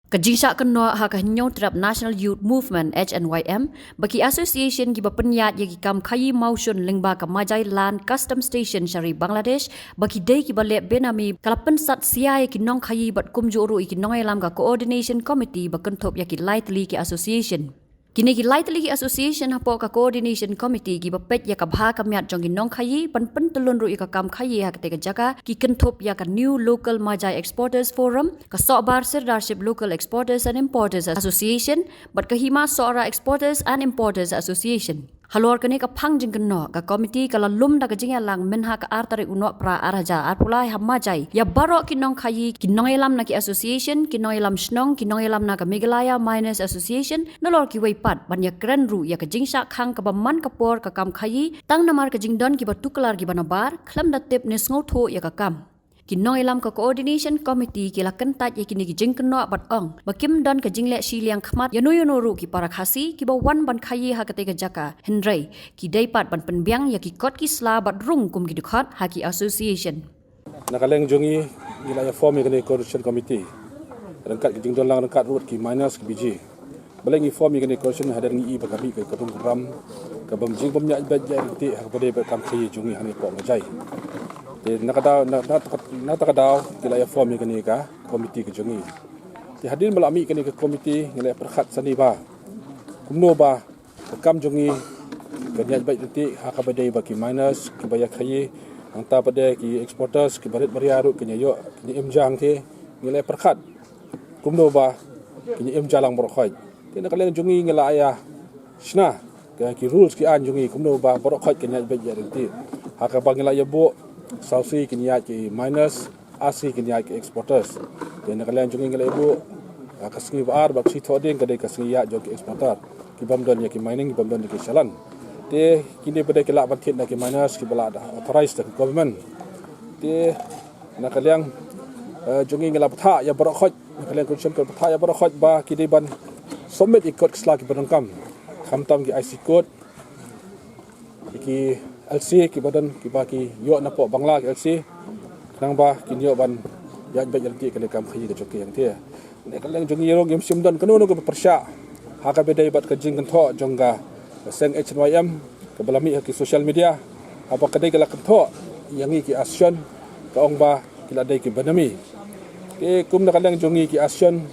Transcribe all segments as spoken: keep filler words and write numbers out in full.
Ka jingshah kynnoh ha ka Hynñiewtrep National Youth Movement, H N Y M, ba ki association kiba pynïaid ïa ki kam khaïi mawshun lyngba ka Majai Land Custom Station sha ri Bangladesh, ba ki dei kiba leh benami, ka la pynsat sia ïa ki nongkhaïi bad kumjuh ruh ïa ki nongïalam ka Coordination Committee ba kynthup ïa ki lai tylli ki association. Kine ki lai tylli ki association hapoh ka Coordination Committee kiba peit ïa ka bha ka miat jong ki nongkhaïi ban pyntyllun ruh ïa ka kam khaïi ha katei ka jaka, ki kynthup ïa ka New Local Majai Exporters Forum, ka Sohbar Sirdarship Local Exporters and Importers Association bad ka Hima Sohra Exporters and Importers Association. Halor kane ka phang jingkynnoh, ka komiti ka la lum da ka jingïalang mynha ka ar tarik u Nohprah ar hajar arphew lai ha Majai ïa baroh ki nongkhaïi, ki nongïalam na ki association, ki nongïalam shnong, ki nongïalam na ka Meghalaya Miners Association, nalor kiwei pat, ban ïakren ruh ïa ka jingshah khang kaba man ka por ka kam khaïi, tang namar ka jingdon kiba tuklar kiba nabar, khlem da tip ne sngewthuh ïa ka kam. Ki nongïalam ka Coordination Committee ki la kyntait ïa kine ki jingkynnoh bad ong ba kim don ka jingleh shiliang khmat ïano ïano ruh ki para Khasi kiba wan ban khaïi ha katei ka jaka, hynrei ki dei pat ban pynbiang ïa ki kot ki sla bad rung kum ki dkhot ha ki association. Na ka liang jong ngi, ngi la ïa form ïa kane ka Coordination Committee ryngkat ki jingdon lang ryngkat ruh ki miners ki B G. Balei ngi form ïa kane ka coalition? Hadien ngi i ba ka mih ka rung ka ram, ka bym jing bym ñiah beit ñiah ryntih ha kaba dei bad kam khaïi jong ngi hangne hapoh Majai. Te na ka daw, na, na, na ta ka daw ki la ïa form ïa kane ka komiti ka jong ngi. Te hadien ba la mih kane ka komiti ngi la ïa pyrkhat sani ba kumno ba ka kam jong ngi kan ñiah beit ryntih ha kaba dei ba ki miners kiba ïa khaïi, nangta pat de ki exporters kiba rit ba ria ruh kin ïa ïoh, kin ïa im ja hangthie. Ngi la ïa pyrkhat kumno ba kin ïa im ja lang baroh khoit. Te na ka liang jong ngi ngi la ïa shna ki rules ki aiñ jong ngi kumno ba baroh khoit kin ïaid beit ïaid ryntih. Ha kaba ngi la ïa buh saw sngi kin ïaid ki miners, ar sngi kin ïaid ki exporters. Te na ka liang jong ngi ngi la ïa buh, ah, ka sngi ba ar bad ka sngi thohdieng ka dei ka sngi ïaid jong ki exporter, ki bym don ïa ki mining, ki bym don ïa ki challan. Te kine pat de ki lah ban thied na ki miners kiba la da authorize da ka government. Te na ka liang, eh, jong ngi ngi la bthah ïa baroh khoit, na ka liang Coordination ka bthah ïa baroh khoit ba ki dei ban submit ïa ki kot ki sla kiba donkam, khamtam ki I C code, ïa ki L C kiba don, kiba ki ïoh napoh Bangla ki L C, khnang ba kin ïoh ban ïaid beit ïaid ryntih kane ka kam khaïi ka jong ki hangthie. Na ka liang jong ngi ruh ngim shym don kano kano kaba pyrshah ha kaba dei bad ka jingkynthoh jong ka seng H N Y M kaba la mih ha ki social media, haba ka dei ka la kynthoh ïa ngi ki association, ka ong ba ki la dei ki benami. Te kum na ka liang jong ngi ki association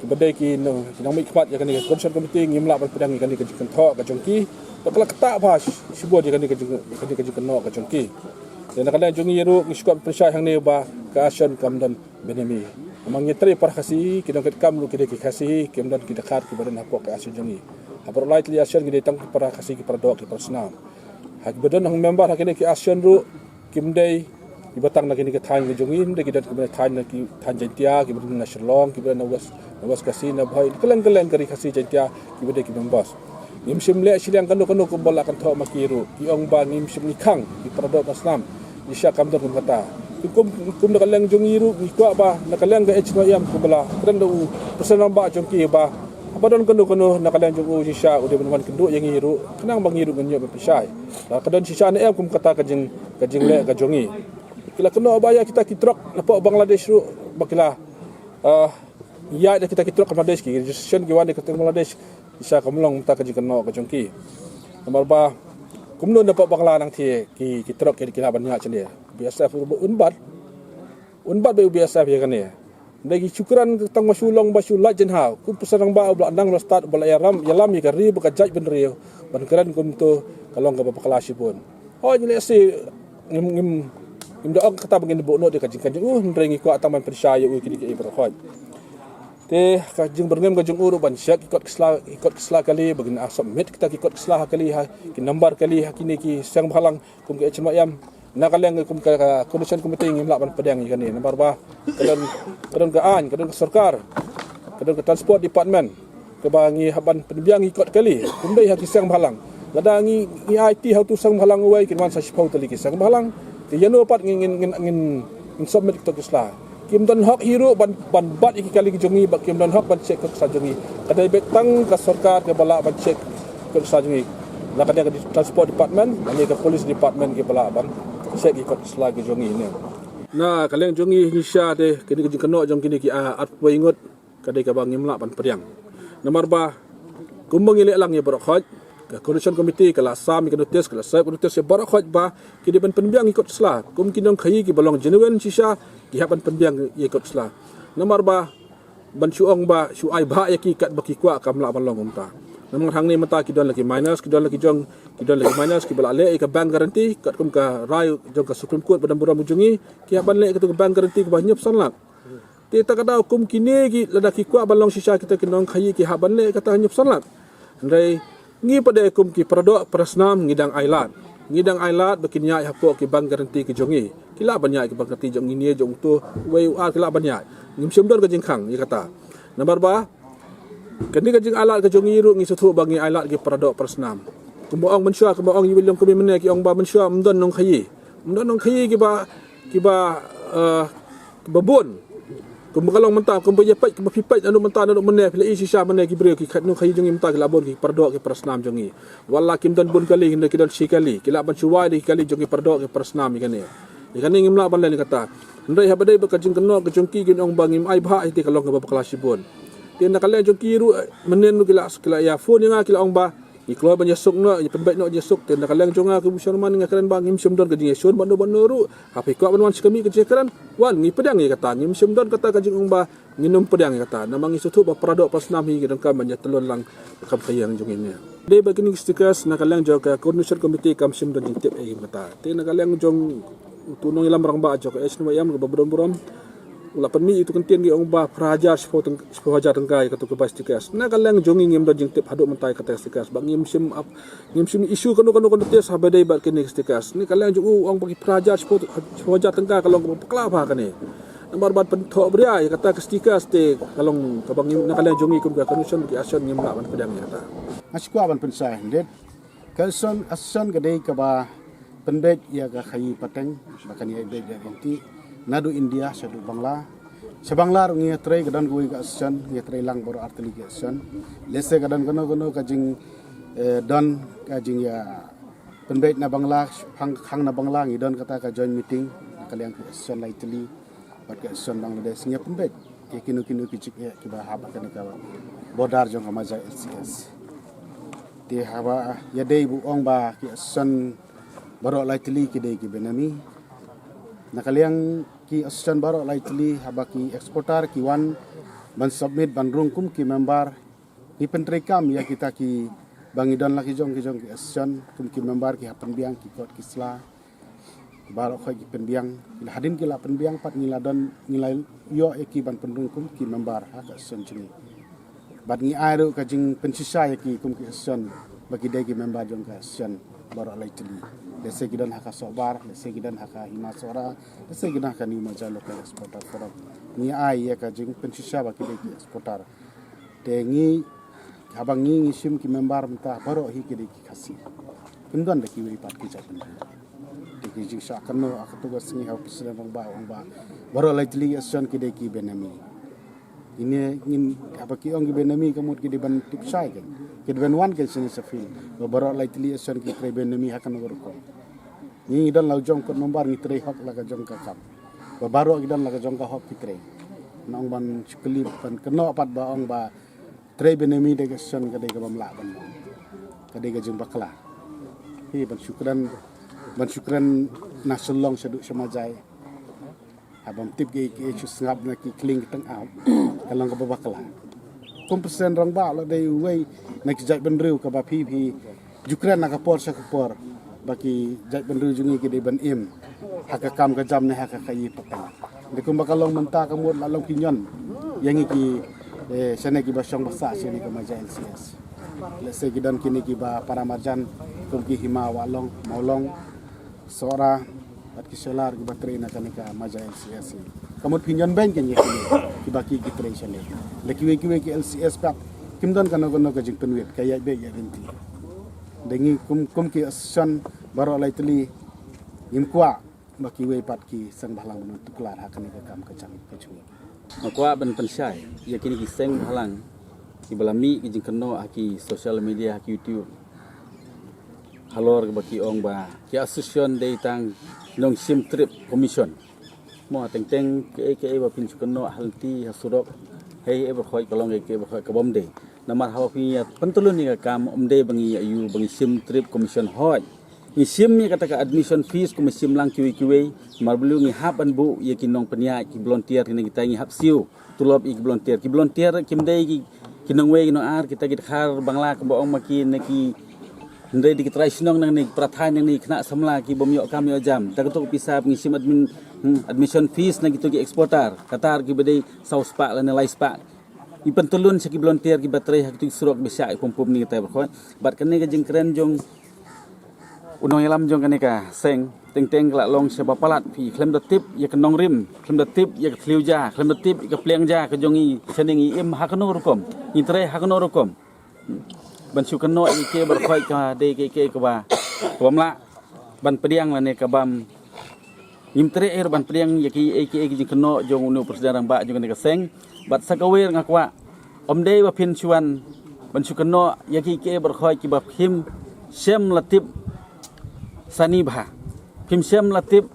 kiba dei ki nong, ki nongmihkhmat ïa kane ka Coordination Committee, ngim lah ban pdiang ïa kane ka jingkynthoh ka jong ki. Te ka la ktah bha shibun ïa kane ka jing, ïa kane ka jingkynnoh ka jong ki. Te na ka liang jong ngi ruh ngi shu kwah pynshai hangne ba ka association kam don benami. Namar ngi trei para Khasi, ki nongkitkam ruh ki dei ki Khasi, kim don ki dkhar kiba don hapoh ka association jong ngi. Ha baroh lai tylli ki association ki dei tang ki para Khasi, ki para doh, ki para snam. Ha kiba don hangmember ha kine ki association ruh kim dei kiba tang na kine ki thaiñ ka jong ngi, kim dei ki don kiba thaiñ na ki thaiñ Jaintia, kiba don na Shillong, kiba don na West, na West Khasi, na Bhoi, kylleng kylleng ka ri Khasi Jaintia kiba dei ki members. Ngim shym leh shiliang kano kano kumba la kynthoh ma ki ruh. Ki ong ba ngim shym, ngi khang, ki para doh para snam, ngi sha kam don kum kata. Kum, kum na ka liang jong ngi ruh ngi kwah ba na ka liang ka H N Y M kumba la kren da u President rangbah jong ki ba haba don kano kano na ka liang jong u shisha u dei ban wan kynduh ïa ngi ruh, khnang ba ngi ruh ngin ïoh ban pynshai ba ka don shisha ne em kum kata ka jing, ka jingleh ka jong ngi. Ki la kynnoh ba ïa kita ki trok napoh Bangladesh ruh ba ki la, ah, ïaid da kita ki trok Bangladesh, ki registration ki wan da kita Bangladesh, shisha kam long mynta ka jingkynnoh ka jong ki. Namar ba kumno napoh Bangla nangthie ki, ki trok ki, ki lah ban ïaid shane? B S F ruh un bat, un bat beit u B S F ïa kane. Hynrei ki shu kren tang ba shu long ba shu lait jinghaw. Kum u President rangbah uba la nang, uba la stad, uba la ïalam, ïalam ïa ka ri bad ka jaitbynriew, ban kren kumto ka long kaba bakla shibun. Hooid, ngi lehse ngim, ngim, ngim da ong kata ba ngin buh noh ïa ka jingkren jong u, hynrei ngi kwah tang ban pynshai ïa u ïa kine kiei baroh khoit. Te ka jingbyrngem ka jong u ruh ban check ki kot ki sla, ki kot ki sla kali, ba ngin ïa submit kita ki kot ki sla ha kali, ha ki number kali ha kine ki seng bhalang kum ka H N Y M. Na ka liang kum ka, ka Coordination Committee ngim lah ban pdiang ïa kane namar ba ka don, ka don ka aiñ, ka don ka sorkar, ka don ka Transport Department kaba ngi hap ban pynbiang ïa ki kot kali, kum dei ha ki seng bhalang. Lada ngi, ngi aiti ha uto u seng bhalang uwei, kin wan sa shiphew tylli ki seng bhalang. Te ïano pat ngin, ngin, ngin, ngin submit ki kot ki sla? Kim don hok hi ruh ban, ban bat ïa ki kali ki jong ngi, bad kim don hok ban check kot ki sla jong ngi. Ka dei beit tang ka sorkar kaba lah ban check kot ki sla jong ngi. Na ka liang ka Transport Department, na ka Police Department kiba lah ban check ïa ki kot ki sla ki jong ngi ne. Na ka liang jong ngi, ngi shisha te kine ki jingkynnoh jong kine ki, ah, arphew ngut ka dei kaba ngim lah ban pdiang. Namar ba kumba ngi leh lang ïa baroh khoit, ka coordination committee ka la sam ïa ka notice, ka la sep ka notice ïa baroh khoit ba ki dei ban pynbiang ïa ki kot sla. Kum ki nongkhaïi kiba long genuine shisha, ki hap ban pynbiang ïa ki kot sla. Namar ba ban shu ong ba shu ai bha ïa ki katba ki kwah kam lah ban long kumta. Namar hangne mynta ki don la ki minors, ki don la ki jong, ki don la ki minors kiba la leh ïa ka bank guarantee, katkum ka rai jong ka Supreme Court ba don burom jong ngi, ki hap ban leh ïa katu ka bank guarantee kaba hynñiewphew san lak. Te ta ka daw kum kine ki lada ki kwah ban long shisha kita ki nongkhaïi ki hap ban leh kata hynñiewphew san lak. Hynrei ngi pat de kum ki paradoh parasnam ngi dang ailad. Ngi dang ailad ba kin ïaid hapoh ki bank guarantee ki jong ngi. Ki lah ban ïaid ki bank guarantee jong ngi ne jong uto wei u ar ki lah ban ïaid. Ngim shym don ka jingkhang ïa kata. Namar ba kane ka jingailad ka jong ngi ruh ngi sngewthuh ba ngi ailad ki paradoh parasnam. Kumba ong mynshuwa, kumba ong ïa u William Kumi mynne ki ong ba mynshuwa ym don nongkhaïi. Ym don nongkhaïi kiba, kiba, eh, kiba bun. Kumba ka long mynta, kumba ïa peit, kumba phi peit naduh mynta, naduh mynne, phi la i shisha mynne ki briew ki khat nongkhaïi jong ngi mynta ki la bun ki paradoh ki parasnam jong ngi. Wat la kim don bun kali, hynrei ki don shi kali, ki lah ban shu wai da ki kali jong ki paradoh ki parasnam ïa kane. Ïa kane ngim lah ban len ïa kata. Hynrei haba dei ba ka jingkynnoh ka jong ki kin ong ba ngim ai bha ïa te ka long kaba bakla shibun. Te na ka liang jong ki ruh mynne ruh ki la, ki la ïa phone ïa nga ki la ong ba ngi kloi ban ïasuk noh, ïa pynbeit noh ïasuk. Te na ka liang jong nga kum u chairman nga kren ba ngim shym don ka jingïashun bad no bad no ruh. Haba phi kwah ban wan sha ka mih ka jingkren, wan ngi pdiang ïa kata, ngim shym don kata ka jingong ba ngin ym pdiang ïa kata. Namar ngi sngewthuh ba paradoh parasnam hi ngi donkam ban ïatyllun lang ka kam ka ïeng jong ngi ne. Dei ba kine ki stickers na ka liang jong ka coordination committee kam shym don jingtip ïa kata. Te na ka liang jong utu nongïalam rangbah jong ka H N Y M kaba burom burom u la pynmih ïa utu kyntien ki ong ba phra hajar shiphew tyng-, shiphew hajar tyngka ïa katu ka bai stickers. Na ka liang jong ngi ngim don jingtip haduh mynta ïa kata ka stickers ba ngim shym ap, ngim shym issue kano kano ka notice haba dei bad kine ki stickers. Na ka liang jong u ong ba ki phra hajar shiphew, shiphew hajar tyngka ka long kaba bakla bha kane. Namar ban pynthoh bria ïa kata ka stickers te ka long kaba ngim, na ka liang jong ngi kum ka coordination ki association ngim lah ban pdiang ïa kata. Nga shu kwah ban pynshai hynrei ka association, association ka dei kaba pynbeit ïa ka khaïi pateng ba kan ïa beit ïa ka kynti naduh India shaduh Bangla. Sha Bangla ruh ngi ïatrei, ka don kawei ka association, ngi ïatrei lang baroh artylli ki association. Lehse ka don kano kano ka jing, eh, don ka jingïa pynbeit na Bangla, khang, khang na Bangla ngi don kata ka joint meeting na ka liang ki association lai tylli bad ka association Bangladesh ngi ïa pynbeit ïa kino kino ki jingeh kiba hap ha kane ka border jong ka Majai L C S. Te haba ïadei ba u ong ba ki association baroh lai tylli ki dei ki benami. Na ka liang ki association baroh lai tylli haba ki exporter ki wan ban submit ban rung kum ki member, ngi pyntreikam ïa kita kiba ngi don la ki jong ki jong ki association kum ki member ki hap pynbiang ki kot ki sla. Baroh khoit ki pynbiang, ki la hadien ki la pynbiang pat ngi la don, ngi la ïoh ïa ki ban pynrung kum ki member ha ka association jong ngi. Bad ngi ai ruh ka jingpynshisha ïa ki kum ki association ba ki dei ki member jong ka association baroh lai tylli. Lehse ki don ha ka Sohbar, lehse ki don ha ka Hima Sohra, lehse ki don ha ka New Majai Local Exporter Forum. Ngi ai ïa ka jingpynshisha ba ki dei ki exporter. Te ngi, haba ngi ngi shim ki member mynta baroh hi ki dei ki Khasi. Kim don da kiwei pat ki jait bynriew. Te ki jingshah kynnoh ha katu ka sngi ha u president rangbah u ong ba baroh lai tylli ki association ki dei ki benami. Ine ngin, haba ki ong ki benami ka mut ki dei ban tip shai kan, ki dei ban wan kan shane sha field ba baroh lai tylli association ki trei benami ha kano ka rukom. Ngi don la u jong kot member ngi trei hok la ka jong ka kam. Ba baroh ki don la ka jong ka hok ki trei. Nga ong ban shu kylli ban kynnoh pat ba ong ba trei benami da ka association ka dei kaba ym lah ban long. Ka dei ka jingbakla. Hi ban shu kren, ban shu kren na Shillong shaduh sha Majai. Haba ym tip kiei kiei shu sngap na ki khlieng ki tyngab. Ka long kaba bakla. Kum president rangbah la dei uwei na ki jait bynriew kaba phi phi ju kren na ka por sha ka por ba ki jait bynriew jong ngi ki dei ban im ha ka kam ka jam ne ha ka khaïi pateng. Te kumba ka long mynta ka mut la long ki ñion ïa ngi ki, eh, shane kiba shong ba sah shane ka Majai L C S. Lehse ki don kine kiba para marjan kum ki Hima Wahlong, Mawlong, Sohra bad ki Solar kiba trei na kane ka Majai L C S. Ka mut phi ñion beiñ ki ñion kiba ki, ki trei shane. Da kiwei kiwei ki L C S pat kim don kano kano ka jingpynwit, ka ïaid beit ïaid lynti. Da ngi kum, kum ki association baroh lai tylli ngim kwah ba kiwei pat ki seng bhalang ban tuklar ha kane ka kam ka jam ka jong ngi. Nga kwah ban pynshai ïa kine ki seng bhalang kiba la mih ki jingkynnoh ha ki social media, ha ki YouTube halor kaba ki ong ba ki association dei tang nongshim trip commission. Mo teng teng kaei kaei ba phin shu kynnoh ha lynti ha surok Hei, eh, baroh khoit, ka long ka, eh, baroh khoit, ka bym dei. Namar haba phi ïa pyntylun ïa ka kam, ym dei ba ngi ïa ïoh, ba ngi shim trip commission hoi. Ngi shim ïa kata ka admission fees kum shim lang kiwei kiwei. Namar balei ngi hap ban buh ïa ki nongpynïaid, ki volunteer, kine kita ngi hap siew tulop ïa ki volunteer. Ki volunteer kim dei ki, ki nongwei ki nongar, kita ki dkhar Bangla kumba ong ma ki, ne ki, hynrei dei ki trai shnong nangne, ki para thaiñ nangne, ki khynnah samla ki bym ïoh kam ïoh jam. Da kato ka pisa ngi shim admin, hmm, admission fees na kito ki exporter. Kata kiba dei saw spah lane lai spah. Ngi pyntylun sha ki volunteer kiba trei ha kito ki surok ba shah ïa pum pum ni kata baroh khoit. Bad kane ka jingkren jong u nongïalam jong kane ka seng, teng teng ka la long shaba palat, phi khlem da tip ïa ka nongrim, khlem da tip ïa ka thliew ja, khlem da tip ïa ka pliang ja ka jong ngi, shane ngi im ha kano rukom, ngi trei ha kano rukom. Ban shu kynnoh ïa ki baroh khoit ka dei ka, ka, kaba, ka bym lah ban pdiang lane ka bym, ngim treh ruh ban pdiang ïa ki, ïa ki, ïa ki jingkynnoh jong une u president rangbah jong kane ka seng. Bad sa kawei ruh nga kwah, ym dei ba phin shu wan ban shu kynnoh ïa ki, ki baroh khoit kiba phim shym la tip sani bha, phim shym la tip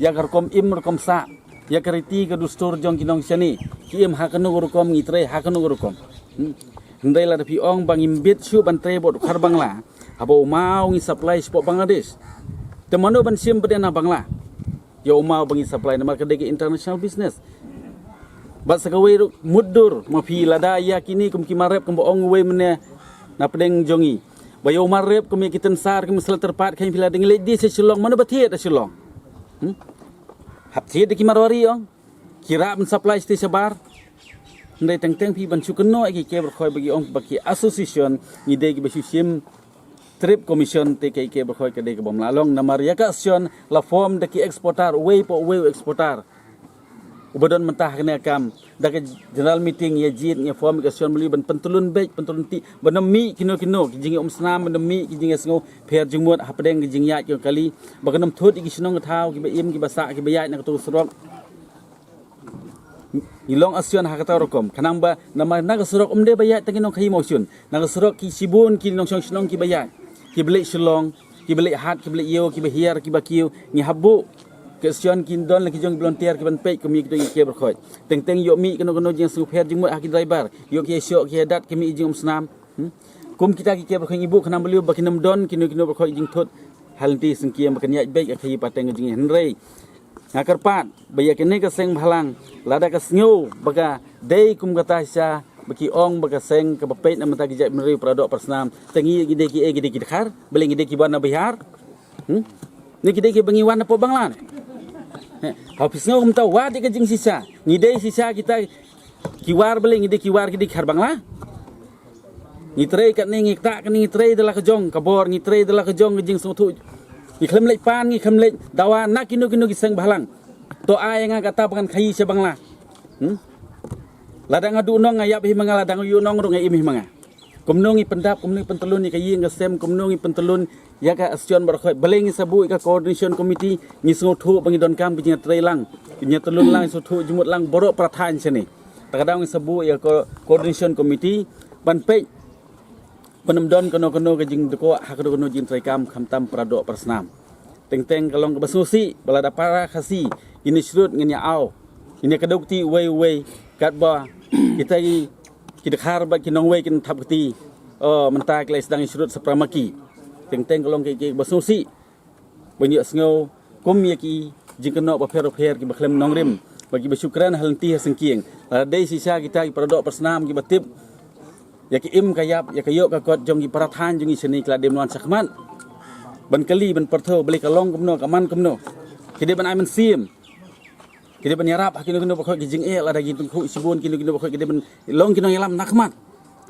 ïa ka rukom im rukom sah, ïa ka riti ka dustur jong ki nongshane, ki im ha kano ka rukom, ngi trei ha kano ka rukom. Hmm. Hynrei lada phi ong ba ngim bit shuh ban trei bad u dkhar Bangla, haba u maw ngi supply shapoh Bangladesh. Te mano ban shim pat de na Bangla ïa u maw ba ngi supply, namar ka dei ka international business. Bad sa kawei ruh mutdur ma phi lada ïa kine kum ki marep kumba ong uwei mynne na pdeng jong ngi, ba ïa u marep kum ïa ki tynsar kum sla tyrpad, khein phi lada ngi leit die sha Shillong, mano ba thied ha Shillong? Hmm? Hap thied da ki Marwari ong. Ki rah ban supply shatei shabar. Hynrei teng teng phi ban shu kynnoh ïa ki, ki baroh khoit ba ki ong ba ki association, ngi dei kiba shu shim trip commission, te ki, ki baroh khoit ka dei ka bym lah long. Namar ïa ka association la form da ki exporter, uwei pa uwei u exporter uba don mynta ha kane ka kam. Da ka general meeting ïa jied, ïa form ïa ka association, balei ban pyntylun beit, pyntylun tih, ban ym mih kino kino ki jingïaumsnam, ban ym mih ki jingïasngewpher jingmut hapdeng ki jingïaid ki kali, ba kan ym thut ïa ki shnong ka thaw kiba im, kiba sah, kiba ïaid na kato ka surok. Ngi long association ha kata ka rukom, khnang ba namar na ka surok ym dei ba ïaid tang ki nongkhaïi mawshun, na ka surok ki shibun ki nongshong shnong kiba ïaid, kiba leit Shillong, kiba leit Hat, kiba leit Ïew, kiba hiar, kiba kiew. Ngi hap buh ka association, kin don la ki jong ki volunteer kiban peit kum ïa kito ki, ki baroh khoit. Teng teng ïoh mih kano kano jingïasngewpher jingmut ha ki driver, ïoh ki ïashoh ki ïadat, ki mih jingïaumsnam. Hmm? Kum kita ki, ki baroh khoit ngi buh khnang balei ba kin ym don kino kino baroh khoit jingthut ha lynti syngkien, ba kan ïaid beit ïa ka khaïi pateng ka jingïaid. Hynrei nga kyrpad ba ïa kane ka seng bhalang, lada ka sngew ba ka dei kum kata shisha ba ki ong ba ka seng kaba peit na bynta ki jaitbynriew, para doh para snam, te ngi, ngi dei kiei, ngi dei ki dkhar? Balei ngi dei kiba wan na Bihar? Hmm? Ne ki dei kiba ngi wan na poh Bangla ne? Haba phi sngew kumta, wad ïa ka jingshisha. Ngi dei shisha kita ki war, balei ngi dei ki war, ki dei ki dkhar Bangla? Ngi trei katne, ngi ktah katne, ngi trei da la ka jong ka bor, ngi trei da la ka jong ka jingsngewthuh. Ngi khlem leit pan, ngi khlem leit dawa na kino kino ki seng bhalang. To ai ïa nga kata ba ngan khaïi sha Bangla. Hmm? Lada nga duh nong nga ïap hi ma nga, lada nga ïoh nong ruh nga im hi ma nga. Kumno ngi pyndap, kumno ngi pyntylun ïa ka ïing ka sem, kumno ngi pyntylun ïa ka association baroh khoit? Balei ngi sa buh ïa ka coordination committee? Ngi sngewthuh ba ngi donkam ka jingïatrei lang, ka jingïatylun lang, sngewthuh jingmut lang baroh para thaiñ shane. Ta ka daw ngi sa buh ïa ka co-, coordination committee ban peit ban ym don kano kano ka jingdkoh ha kano kano jingtreikam, khamtam para doh para snam. Teng teng ka long kaba sngewsih ba lada para Khasi kin ïa shrut, ngin ïa aw, ngin ïa kdew kti uwei uwei, katba kita ki, ki dkhar bad ki nongwei kin thap kti. Oh, mynta ki la sdang ïa shrut shaphrang ma ki. Teng teng ka long ka, ka, kaba sngewsih ban ïohsngew kum ïa ki jingkynnoh bapher bapher kiba khlem nongrim, ba kiba shu kren ha lynti ha syngkien. Lada dei shisha kita ki para doh para snam kiba tip ïa ka im ka ïap, ïa ka ïoh ka kot jong ki para thaiñ jong ngi shane, ki la dei ban wan shakhmat ban kylli, ban pyrthew, balei ka long kumno, ka man kumno. Ki dei ban ai mynsiem, ki dei ban ïarap ha kino kino baroh khoit ki jingeh, lada ki tyngkhuh shibun kino kino baroh khoit, ki dei ban long ki nongïalam na khmat,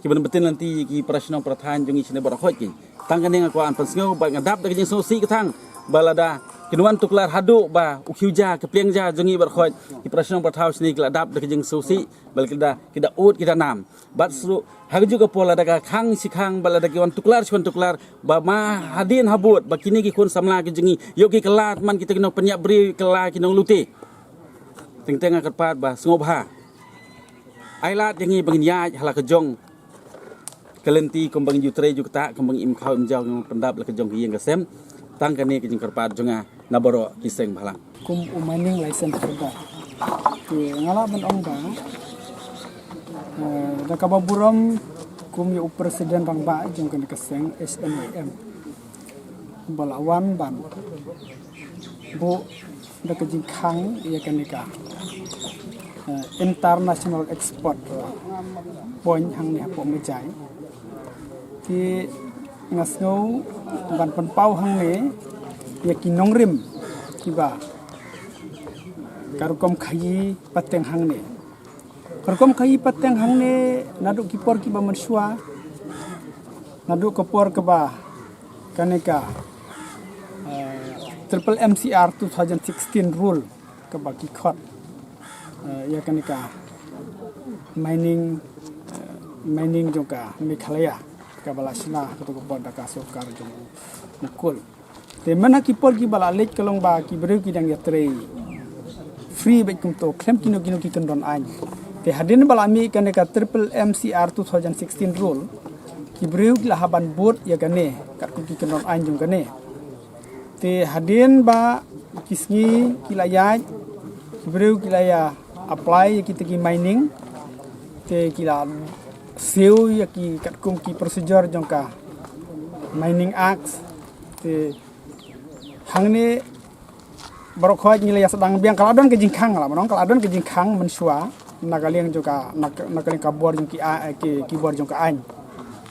kiban btin lynti ki para shnong para thaiñ jong ngi shane baroh khoit ki. Tang kane nga kwah ban pynsngew, ba nga dap da ka jingsngewsih ka thang ba lada kin wan tuklar haduh ba u khiew ja, ka pliang ja jong ngi baroh khoit, ki para shnong para thaw shane ki la dap da ka jingsngewsih, ba ki da, ki da ud, ki da nam. Bad shuh ha kajuh ka por, lada ka khang shi khang, ba lada ki wan tuklar shi wan tuklar, ba ma hadien habud ba kine ki khun samla ki jong ngi ïoh ki kylla, man kita ki nongpynïap briew, kylla ki nonglute. Teng teng nga kyrpad ba sngewbha ai lad ïa ngi ba ngin ïaid ha la ka jong ka lynti kumba ngi ju trei ju ktah, kumba ngi im khaw im jaw, ngi pyndap la ka jong ka ïing ka sem. Tang kane ka jingkyrpad jong nga na baroh ki seng bhalang. Kum u mining license holder, te nga lah ban ong ba Da kaba burom kum ïa u president rangbah jong kane ka seng H N Y M, ba la wan ban buh da ka jingkhang ïa kane ka, eh, international export point hangne hapoh Mejai. Te nga sngew ban pynpaw hangne ïa ki nongrim kiba ka rukom khaïi pateng hangne. Ka rukom khaïi pateng hangne naduh ki por kiba mynshuwa, naduh ka por kaba kane ka, eh, triple M C R two thousand sixteen rule kaba ki khot, eh, ïa kane ka mining, eh, mining jong ka Meghalaya kaba la shna ha kato ka por da ka sorkar jong u Mukul. Te mynha ki por kiba la leit ka long ba ki briew ki dang ïatrei free bad kumto khlem kino kino ki kyndon aiñ. Te hadien ba la mih kane ka triple M C R two thousand sixteen rule, ki briew ki la hap ban bud ïa kane katkum ki kyndon aiñ jong kane. Te hadien ba ki sngi ki la ïaid, ki briew ki la ïa apply ïa kita ki mining, te ki la siew ïa ki katkum ki procedure jong ka Mining Act. Te hangne baroh khoit ngi la ïa sdang biang, ka la don ka jingkhang, la mynta ka la don ka jingkhang mynshuwa na ka liang jong ka, na ka, na ka liang ka bor jong ki a, ki, ki bor jong ka aiñ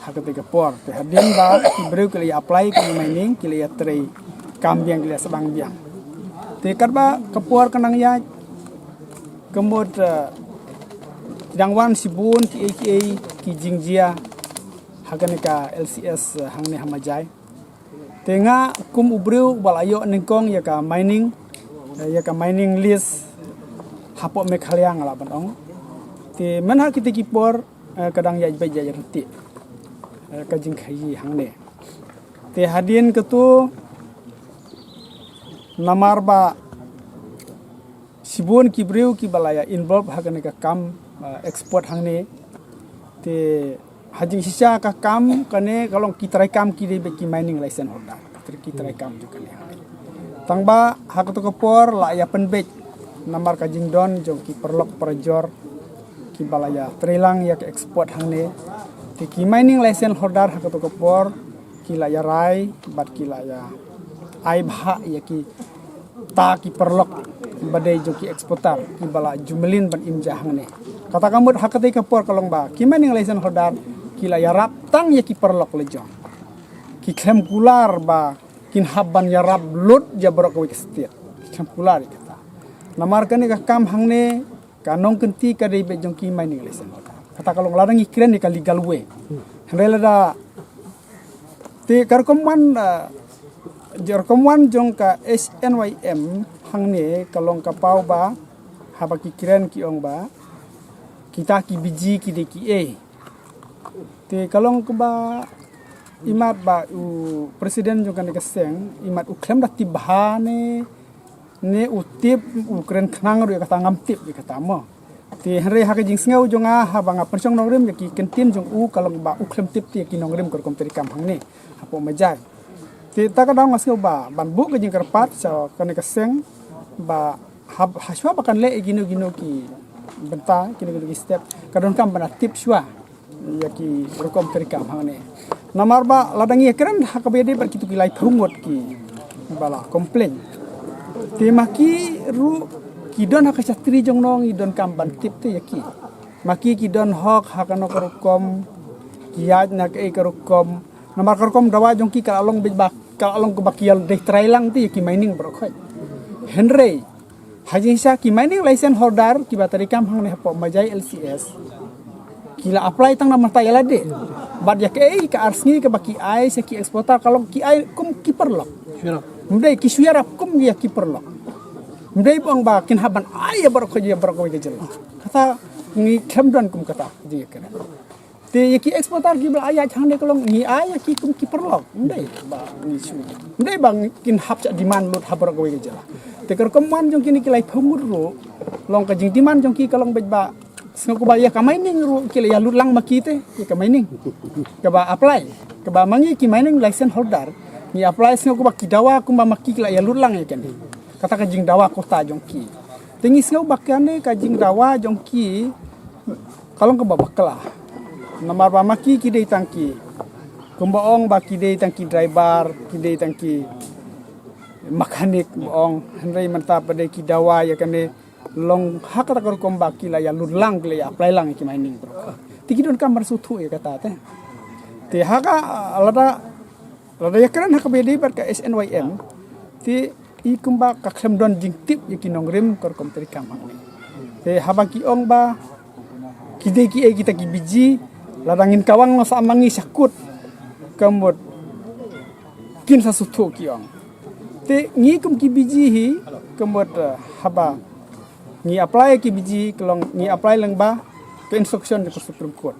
ha kata ka por. Te hadien ba ki briew ki la ïa apply ki mining, ki la ïatrei kam biang, ki la ïa sdang biang. Te katba ka por ka nang ïaid, ka mut, eh, dang wan shibun kiei kiei ki jingjia ha kane ka L C S, eh, hangne ha Mejai. Te nga kum u briew ba la ïoh nyngkong ïa ka mining, eh, ïa ka mining lease hapoh Meghalaya nga lah ban ong. Te mynha kita ki por, eh, ka dang ïaid beit ïaid ryntih, eh, ka jingkhaïi hangne. Te hadien kata namar ba shibun ki briew kiba la ïa involve ha kane ka kam, eh, export hangne. Te ha jingshisha ka kam kane ka long ki treikam ki dei beit ki mining license holder. Ki treikam jong kane. Tang ba ha kato ka por la ïa pynbeit namar ka jingdon jong ki paralok parajor kiba la ïa treilang ïa ka export hangne. Te ki mining license holder ha kato ka por ki la ïa rai bad ki la ïa ai bha ïa kita ki paralok ba dei jong ki exporter kiba la ju mlien ban im ja hangne. Kata ka mut ha katei ka por ka long ba ki mining license holder ki la ïarap tang ïa ki paralok la jong. Ki khlem kular ba kin hap ban ïarap lut ja baroh kawei ka state. Ki khlem kular ïa kata. Namar kane ka kam hangne ka nongkynti ka dei beit jong ki mining license holder. Kata ka long lada ngi kren ïa ka legal way. Hynrei lada te ka rukom wan, ah, ka rukom wan jong ka H N Y M hangne ka long ka paw ba haba ki kren ki ong ba kita ki biji ki dei kiei. Te ka long kaba imat ba u president jong kane ka seng imat u khlem da tip bha ne ne u tip u kren khnang ruh ïa kata ngam tip ïa kata mo. Te hynrei ha ka jingsngew jong nga haba nga pynshong nongrim ïa ki kyntien jong u ka long ba u khlem tip te ïa ki nongrim ka rukom treikam hangne hapoh Mejai. Te ta ka daw nga sngew ba ban buh ka jingkyrpad sha kane ka seng ba hab, ha shuwa ba kan leh ïa kino kino ki bynta kino kino ki step ka donkam ban da tip shuwa ïa ki rukom treikam hangne. Namar ba lada ngi ïa kren ha kaba ïadei bad kito ki laiphew ngut kiba la complain. Te ma ki ruh ki don ha ka shatri jong ngi donkam ban tip te ïa ki. Ma ki ki don hok ha kano ka rukom ki ïaid na kaei ka rukom. Namar ka rukom dawa jong ki ka la long beit ba ka la long kaba ki ïa dei treilang te ïa ki mining baroh khoit. Hynrei ha jingshisha ki mining license holder kiba treikam hangne hapoh Mejai L C S ki la apply tang na mynta ïa lade. Bad ïa kaei ka arsngi kaba ki ai sha ki exporter ka long ki ai kum ki paralok. Ym dei ki shu ïarap kum ïa ki paralok. Ym dei ba ong ba kin hap ban ai ïa baroh kawei ïa baroh kawei ka jylla. Kata ngi khlem don kum kata jingïakren. Te ïa ki exporter kiba la ïaid hangne ka long ngi ai ïa ki kum ki paralok. Ym dei ba ngi shu. Ym dei ba ngi kin hap shah demand lut ha baroh kawei ka jylla. Te ka rukom wan jong kine ki laiphew ngut ruh long ka jingdemand jong ki ka long beit ba sngew kaba ïa ka mining ruh ki la ïa lut lang ma ki te ïa ka mining. Kaba apply kaba ma ngi ki mining license holder ngi apply sngew kaba ki dawa kumba ma ki ki la ïa lut lang ïa kane. Kata ka jingdawa quota jong ki. Te ngi sngew ba kane ka jingdawa jong ki ka long kaba bakla. Namar ba ma ki ki dei tang ki, kumba ong ba ki dei tang ki driver, ki dei tang ki mechanic ba ong, hynrei mynta pat de ki dawa ïa kane long ha kata ka rukom ba ki la ïa lut lang, ki la ïa apply lang ïa ki mining bro. Te ki donkam ban sngewthuh ïa kata te. Te ha ka, lada, lada ïa kren ha kaba ïadei bad ka S N Y M, te i kumba ka khlem don jingtip ïa ki nongrim ka rukom treikam hangne. Te haba ki ong ba ki dei kiei kita ki biji, lada ngin kawang noh sa ma ngi sha kut, ka mut kin sa sngewthuh ki ong. Te ngi kum ki biji hi, ka mut, eh, haba ngi apply ki biji, ka long ngi apply lyngba ka instruction jong ka Supreme Court.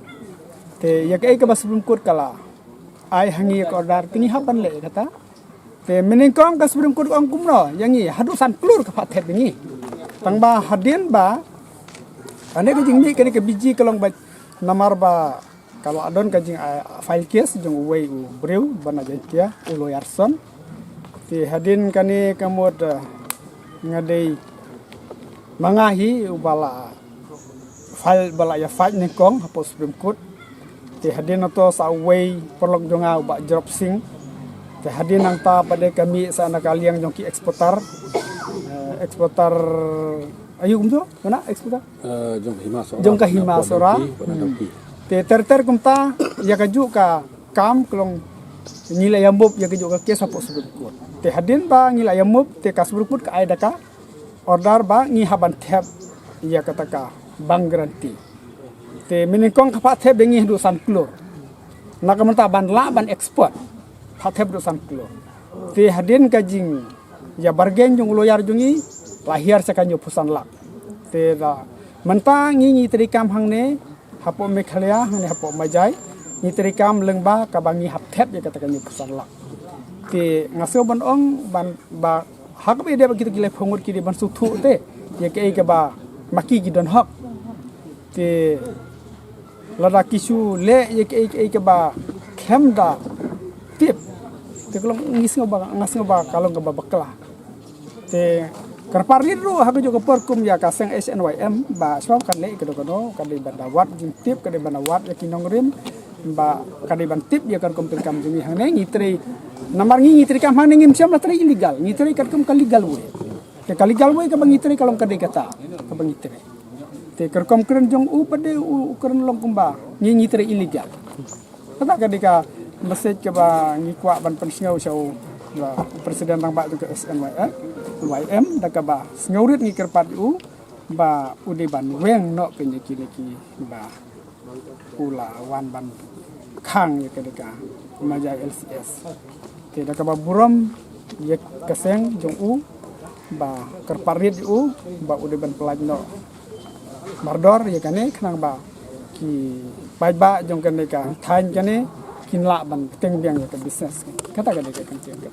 Te ïa kaei kaba Supreme Court ka la ai ha ngi ïa ka order, te ngi hap ban leh ïa kata. Te mynnyngkong ka Supreme Court ka ong kumno ïa ngi, haduh san klur ka phah thep ïa ngi. Tang ba hadien ba kane ka jingmih kane ka biji ka long ba namar ba ka la don ka jing, ah, file case jong uwei u briew ba na Jaintia, u lawyer son. Te hadien kane ka mut, ah, nga dei ma nga hi uba la file, ba la ïa fight nyngkong hapoh Supreme Court. Te hadien na to sa uwei paralok jong nga u Bah Jrop Singh. Te hadien nangta pat de ka mih sa na ka liang jong ki exporter. Eh, exporter, aïu kumto? Mana exporter? Eh, jong ka Hima Sohra, jong ka Hima Sohra. Hmm. Te ter ter kumta ïa kajuh ka kam ka long ngi la ïa move ïa kajuh ka case hapoh Supreme Court. Te hadien ba ngi la ïa move, te ka Supreme Court ka ai da ka order ba ngi hap ban thep ïa kata ka bank guarantee. Te mynnyngkong ka phah thep ïa ngi haduh san klur. Na ka mynta ban lah ban export, phah thep haduh san klur. Te hadien ka jing ïa bargain jong u lawyer jong ngi, la hiar sha ka hynñiewphew san lak. Te da mynta ngi ngi treikam hangne hapoh Meghalaya, hangne hapoh Majai, ngi treikam lyngba kaba ngi hap thep ïa kata ka hynñiewphew san lak. Te nga sngew ban ong ban ba ha kaba ïadei bad kita ki laiphew ngut, ki dei ban sngewthuh te ïa kaei kaba ma ki ki don hok. Te lada ki shu leh ïa kaei kaei kaba khlem da tip, te ka long, ngi sngew ba, nga sngew ba ka long kaba bakla. Te kyrpad rit ruh ha kajuh ka por kum ïa ka seng S N Y M ba shuwa kan leh kano kano, ka dei ban da wad jingtip, ka dei ban da wad ïa ki nongrim, ba ka dei ban tip ïa ka rukom treikam jong ngi hangne. Ngi trei, namar ngi ngi treikam hangne, ngim shym la trei illegal, ngi trei katkum ka legal way. Te ka legal way kaba ngi trei ka long ka dei kata kaba ngi trei. Te ka rukom kren jong u pat de u, u kren long kumba ngi ngi trei illegal. Kata ka dei ka message kaba ngi kwah ban pynsngew sha u, ba u president rangbah jong ka S N Y M, Y M, da kaba sngewrit ngi kyrpad ïa u ba u dei ban weng noh pyn ïa kine kiba u la wan ban khang ïa ka dei ka Majai L C S. Te da kaba burom ïa ka seng jong u, ba kyrpad rit ïa u ba u dei ban pyllait noh mardor ïa kane, khnang ba ki paidbah jong kane ka thaiñ kane kin lah ban bteng biang ïa ka business. Kata ka dei ka kyntien ka.